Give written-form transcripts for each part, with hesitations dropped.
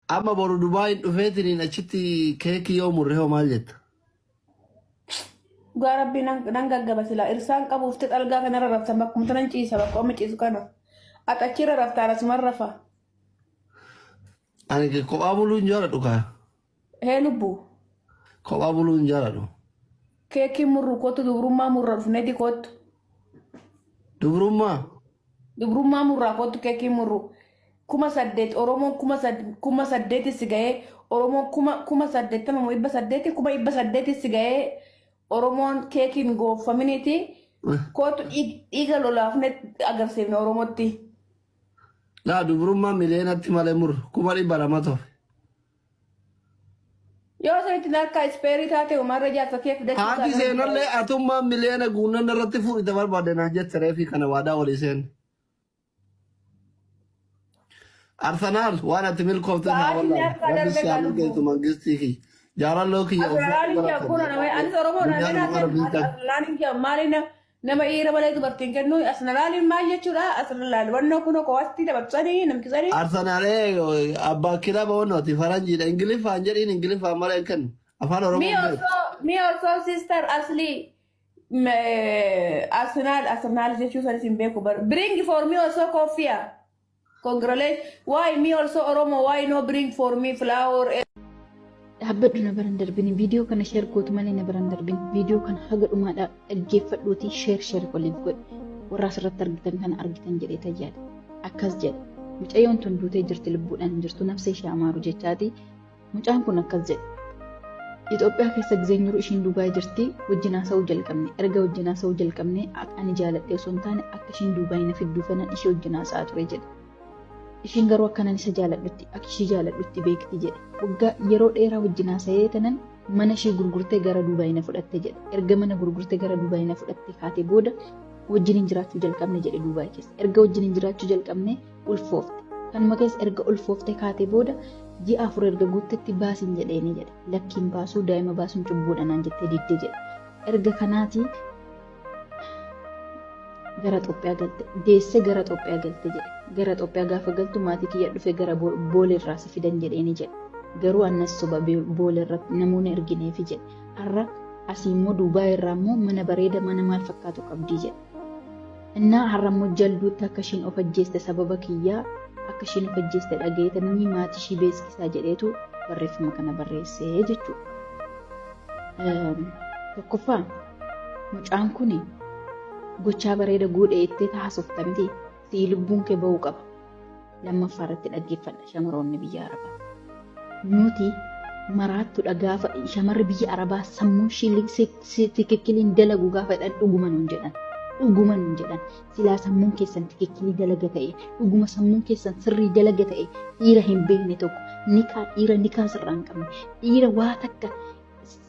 Amma boru Dubaayin dhufeetiniin achitti keekii yoo murre hoo maal jetta? Dhugaa rabbii nan gaggaba silaa irsaan qabuuf ta'e algaa kanarra raftan bakkuma tanan ciisa bakka amma ciisu kana. Ati achirra raftaan asumarra rafa. Ani kophaa buluu hin jaaladhu kaa. Hee lubbuu. Kophaa buluu hin jaaladhu. Keekii murru kottu dubrummaa murra dhufneeti kottu. Dubrummaa? Dubrummaa murraa kottu keekii murru. 8000 Oromoon 8000 si ga'ee Oromoon 80,000 moo 800 800,000 si ga'ee Oromoon keekiin gooffaminiiti kottu dhiiga lolaafne agarsiifne Oromootti. Laa dubrummaa miliyeenatti malee murru 200,000 tofe. Yoo sanitti lakkaa ispeerii taate umarra jaarsa kee fidachuu Haati seenallee atummaan miliyoona guunnan irratti fuudhite barbaadde naan jette reefii kana waadaa walii seenne. Arsenaal waan ati milkoofte naa Sa'aatiin wallaahi. harkaa Rabbi darbe si haa kaa milkeessu lubbuu. mangistii kiyya. Jaalalloo kiyya Arsenaaliin ulfaadhu jaa galatoomne. kun anis Oromoodha Guyyaan nana dhumaa rabbiin kan. Arsenaaliin jaa maaliin nama dhiira malee dubartiin kennu Arsenaaliin maal jechuudha Arsenaal wannoo kun kowaasti taphatusanii namtisanii. Arsenaal abbaa kilaba wannooti faranjiidha. Ingiliffaan jedhiin Ingiliffaan malee hin kennu. Afaan Oromoo Me hin beeku. also me also sister Asli Arsenal Arsenal jechuu sanis hin beeku bar bring for me also coffee. Congratulations. Why me also Oromo? Why no bring for me flower? Dhaabbadhu na biran darbini viidiyoo kana sheer gootu malee na biran darbini viidiyoo kana haga dhumaadhaa dhaggeeffadhuutii sheer sheer waliif godhi warra asirratti argitan kana argitan jedhee tayyaadha akkas jedha mucayyoon tun duutee jirti lubbuudhaan hin jirtu nafsa ishee amaaru jechaati mucaan kun akkas jedha Itoophiyaa keessa gizeen jiru ishiin Duubaay jirti wajjin haasa'uu jalqabne erga wajjin haasa'uu jalqabne ani jaaladhe osoo hin taane akka ishiin Duubaay na fidduu fenan ishee wajjin haasa'aa ture jedhe. Ishiin garuu akkanan isa jaaladhutti akka ishii jaaladhutti beekti jedhe. Waggaa yeroo dheeraa wajjin haasa'ee tanan mana ishii gurgurtee gara Duubaay na fudhatte jedhe. Erga mana gurgurtee gara Duubaay na fudhatte kaatee booda wajjiniin jiraachuu jalqabne jedhe Duubaay keessa. Erga wajjiniin jiraachuu jalqabne ulfoofte. Kanuma keessa erga ulfoofte kaatee booda ji'a 4 erga guuttetti baasin jedheeni jedhe. Lakkiin baasuu daa'ima baasuun cubbuudha naan jettee didde jedhe. Erga kanaatii gara Itoophiyaa galte. Deessee gara Itoophiyaa galte jedhe. Gara Itoophiyaa gaafa galtu maatii kiyya dhufe gara Boolee irraa si fidan jedheeni jedhe. Garuu annas soba Boolee irratti namoonni ergineefi jedhe. Har'a asii immoo Duubaay irraa immoo mana bareeda mana maal fakkaatu qabdii jedhe. Innaa har'a immoo jalduutti akka ishiin of ajjeeste sababa kiyyaa akka ishiin of ajjeeste dhagayeetanii maatii ishii beeksisaa jedheetu barreeffama kana barreessee jechuudha. Tokkoffaa mucaan kun gochaa bareeda guudhee itti haasofta miti sii lubbuun kee ba'uu qaba. Lammaffaa irratti dhaggeeffadha shamaroonni biyya Arabaa. Nuti maraattudha gaafa shamarri biyya Arabaa sammuun ishii tikikkiliin dalagu gaafa jedhan dhuguma nuun jedhan. Dhuguma nuun jedhan. Silaa sammuun keessan tikikkilii dalaga ta'e dhuguma sammuun keessan sirrii dalaga ta'e dhiira hin beekne tokko nikaa dhiira nikaa sirraa hin qabne dhiira waa takka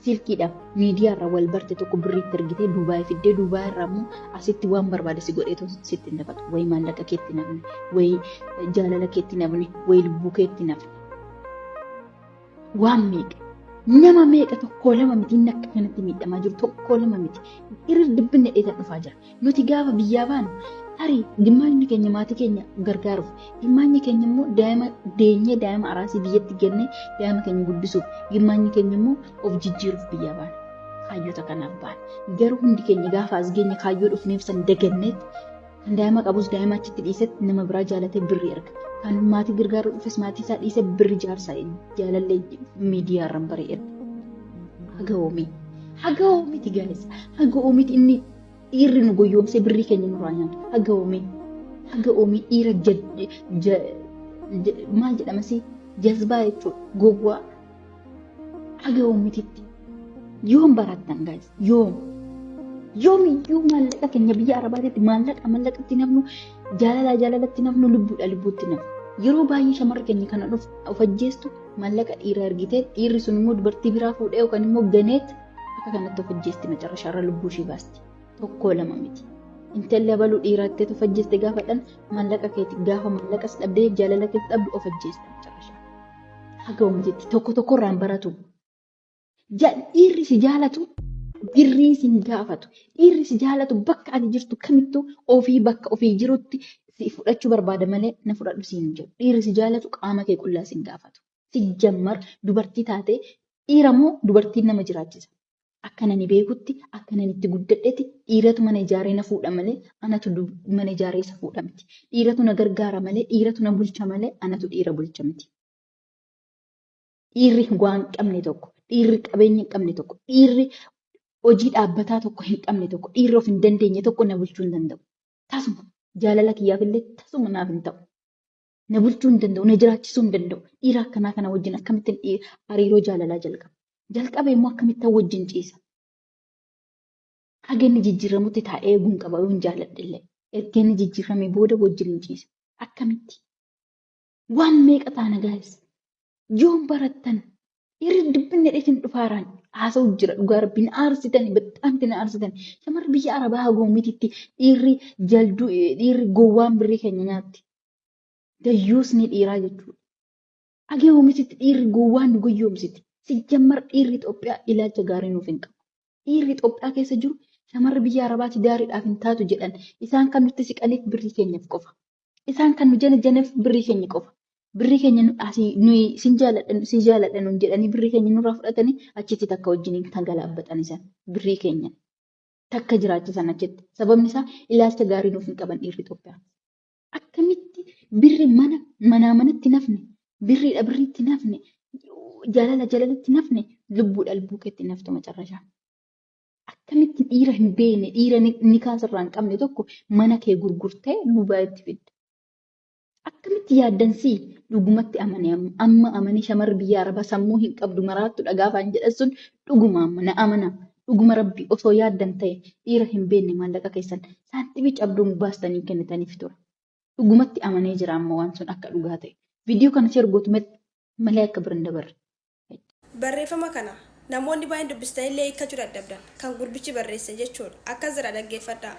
silkiidhaaf miidiyaa irraa wal barte tokko birriitti ergitee Duubaay fiddee Duubaay irraa immoo asitti waan barbaade si godheetu sitti hin taphatu. Wayi maallaqa keetti hin hafne, wayi jaalala keetti hin hafne, wayi lubbuu keetti hin hafne. Waan meeqa nama meeqa tokkoo lama miti inni akka kanatti miidhamaa jiru tokkoo lama miti. Hiriir dibbinne dheetan dhufaa jira. Nuti gaafa biyyaa baanu tarii gimmaanni keenya maatii keenya gargaaruuf gimmaanni keenya immoo daa'ima deenyee daa'ima araasii biyyatti gannee daa'ima keenya guddisuuf gimmaanni keenya immoo of jijjiiruuf biyyaa baana. Kaayyoota kanaaf baana. Garuu hundi keenya gaafa as geenye kaayyoo dhufneef san daganneet kan daa'ima qabus daa'ima achitti dhiisetti nama biraa jaalatee birrii erga. Kan maatii gargaaruu dhufes maatii isaa dhiisee birri jaarsa jaalallee miidiyaa irraan baree erga. Haga oomii. Haga oomiti gaa'is. Haga oomiti inni dhiirri nu goyyoomsee birrii keenya nurraa nyaatu. Haga oomii. Haga oomii dhiira maal jedhama si jazbaa jechuudha. Gowwaa. Haga oomititti. Yoom barattan gaa'is? Yoom? Yoomiyyuu maallaqa keenya biyya Arabaatitti maallaqa maallaqatti nafnu jaalalaa jaalalatti nafnu lubbuudha lubbuutti nafnu. Yeroo baay'ee shamarri keenya kana of ajjeestu maallaqa dhiiraa argitee dhiirri sun immoo dubartii biraa fuudhee yookaan immoo ganeet akka kanatti of ajjeesti macarrashaarra lubbuu ishii baasti. Tokkoo lama miti. Intalli abaluu dhiiraattee of ajjeeste gaafa dhan maallaqa keeti gaafa maallaqas dhabdee jaalala kees dhabdu of ajjeesta macarrashaa. Haga uumtetti tokko tokko irraan baratu. Dhiirri si jaalatu birrii si hin gaafatu. Dhiirri si jaalatu bakka ati jirtu kamittuu ofii bakka ofii jirutti si fudhachuu barbaada malee na fudhadhu siin hin jedhu. Dhiirri si jaalatu qaama kee qullaa si hin gaafatu. Sijjammar dubartii taatee dhiira moo dubartiin nama jiraachisa? Akka nani beekutti, akka nani itti guddadhetti dhiiratu mana ijaaree na fuudha malee anatu mana ijaaree isa fuudha miti. Dhiiratu na gargaara malee, dhiiratu na bulcha malee anatu dhiira bulcha miti. Dhiirri waan qabne tokko, dhiirri qabeenya hin qabne tokko, dhiirri hojii dhaabbataa tokko hin qabne tokko, dhiirri of hin dandeenye tokko na bulchuu hin danda'u. Tasuma jaalala kiyyaaf illee tasuma naaf hin ta'u. Na bulchuu hin danda'u, na jiraachisuu hin danda'u. Dhiira akkanaa kana wajjin akkamittiin hariiroo jaalalaa jalqaba? Jalqaba immoo akkamittan wajjin ciisa? Haga inni jijjiiramutti taa'ee eeguun qaba yoo hin jaaladhe illee. Erga inni jijjiiramee booda wajjin hin ciisa. Akkamitti? Waan meeqa taana gaayis? Yoom barattan? Dhiirri dubbinni dheetin dhufaaraan haasa'u jira dhugaa rabbi na aarsitani bexxaamti na aarsitani. Shamarri biyya Arabaa hagoomititti dhiirri jalduu dhiirri gowwaan birrii keenya nyaatti. Dayyuusni dhiiraa jechuudha. Agee oomishiti dhiirri gowwaan nu goyyoomsiti. Sijjammar dhiirri Itoophiyaa ilaalcha gaarii nuuf hin qabu. Dhiirri Itoophiyaa keessa jiru shamarri biyya Arabaati daariidhaaf hin taatu jedhan. Isaan kan nutti siqaniif birrii keenyaaf qofa. Isaan kan nu jala janeef birrii keenya qofa. Birrii keenya nu asii nuyi sin jaaladha si jaaladha nuun jedhanii birrii keenya nurraa fudhatanii achitti takka wajjiniin kan galaabbatan isaan birrii keenya takka jiraachisan achitti. Sababni isaa ilaalcha gaarii nuuf hin qaban dhiirri Itoophiyaa. Akkamitti birri mana manaa manatti nafne birriidha birriitti nafne jaalala jaalalatti nafne lubbuudha lubbuu keetti naftu macarrashaa. Akkamitti dhiira hin beekne dhiira nikaa sirraa hin qabne tokko mana kee gurgurtee Dubaayitti fidda. Akkamitti yaaddan sii dhugumatti amane amma amane shamarri biyya arabaa sammuu hin qabdu maraattudha gaafa hin jedhan sun dhuguma amma na amana dhuguma rabbi osoo yaaddan ta'e dhiira hin beekne maallaqa keessan saantimii cabduun baastanii kennitaniif ture. Dhugumatti amanee jira amma waan sun akka dhugaa ta'e. Viidiyoo kana share gootu malee akka bira hin dabarre. Barreeffama kana namoonni baay'een dubbistanillee hiikkachuu dadhabdan kan gurbichi barreesse jechuudha. Akkas jedha dhaggeeffadhaa.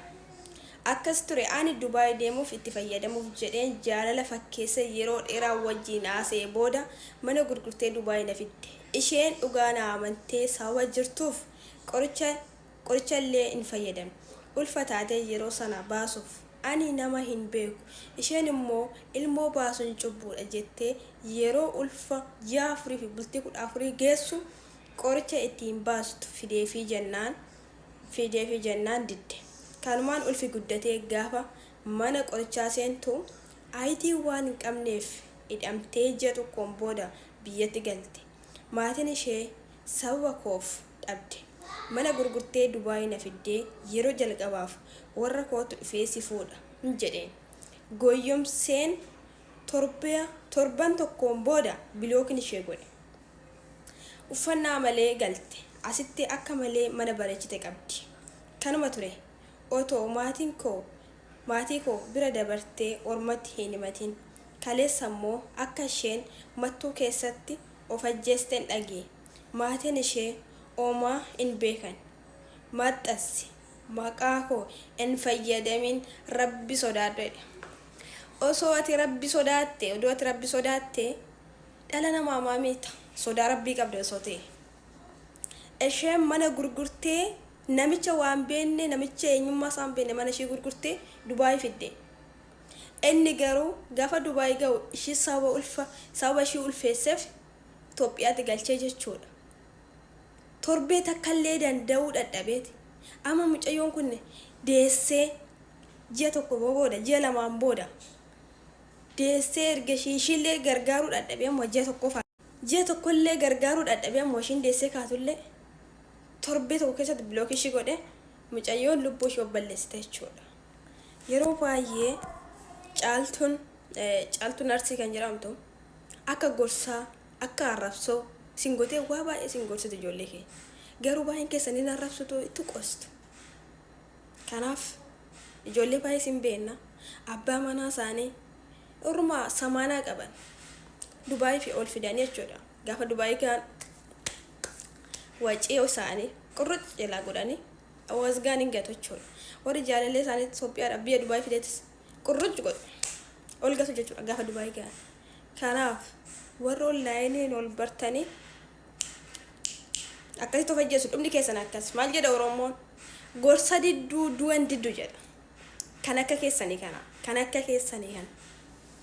Akkas ture ani Dubaay deemuuf itti fayyadamuuf jedheen jaalala fakkeessee yeroo dheeraa wajjin haasa'e booda mana gurgurtee Dubaay na fidde. Isheen dhugaa na amantee sababa jirtuuf qoricha qorichallee hin fayyadamne. Ulfa taatee yeroo sana baasuuf ani nama hin beeku. Isheen immoo ilmoo baasuun cubbuudha jettee yeroo ulfa ji'a afurii fi bultii kudha afurii geessu qoricha ittiin baastu fideefii jennaan fideefii jennaan didde. Kanumaan ulfi guddatee gaafa mana qorichaa seentu ayitii waan hin qabneef hidhamtee ji'a tokkoon booda biyyatti galte. Maatiin ishee sababa koof dhabde. Mana gurgurtee Dubaay na fiddee yeroo jalqabaaf warra kootu dhufee si fuudha jedheen. Goyyomseen torban tokkoon booda bilookin ishee godhe. Uffannaa malee galte. Asitti akka malee mana bareechite qabdi. Kanuma ture. Otoo maatiin koo maatii koo bira dabartee ormatti hin himatin. Kaleessa immoo akka isheen mattuu keessatti of ajjeesten dhagee. Maatiin ishee omaa hin beekan. Maxxansi. Maqaa koo hin fayyadamin rabbi sodaadhu jedhe. Osoo ati rabbi sodaatte, odoo ati rabbi sodaatte dhala namaa maa miita? Sodaa rabbii qabda osoo ta'e. Isheen mana gurgurtee namicha waan beekne namicha eenyummaa isaa hin beekne mana ishee gurgurtee Dubaay fidde. Inni garuu gaafa Dubaay ga'u ishii sababa ulfa sababa ishii ulfeesseef Itoophiyaatti galchee jechuudha. Torbee takkallee danda'uu dadhabeeti. Amma mucayyoon kun deessee ji'a tokko booda ji'a lamaan booda deessee erga ishii ishiillee gargaaruu dadhabee amma ji'a tokkoof ji'a tokkollee gargaaruu dadhabee amma ishiin deessee kaatullee torbee tokko keessatti block ishii godhe mucayyoon lubbuu ishii obballeessite jechuudha. Yeroo baay'ee caaltuun caaltuun arsii kan jedhamtu akka gorsaa akka arrabsoo isin gotee waa baay'ee isin gorsitu ijoollee kee. Garuu baay'een keessan hin arrabsitu itti qostu. Kanaaf ijoollee baay'ee isin beenna. Abbaa manaa isaanii orma samaanaa qaban Dubaayii fi ol fidanii jechuudha. Gaafa Dubaayii gaan wacii isaanii qurruc jalaa godhanii wasgaan hin gatu jechuudha. Warri jaalallee isaanii Itoophiyaadha biyya Dubaayii fideetis qurruc godhu. Ol gatu jechuudha gaafa Dubaayii gaan. Kanaaf warri onlaayiniin ol bartanii akkasitti of ajjeesu dhumni keessan akkas maal jedha Oromoon gorsa didduu du'an diddu jedha. Kan akka keessanii kana kan akka keessanii kana.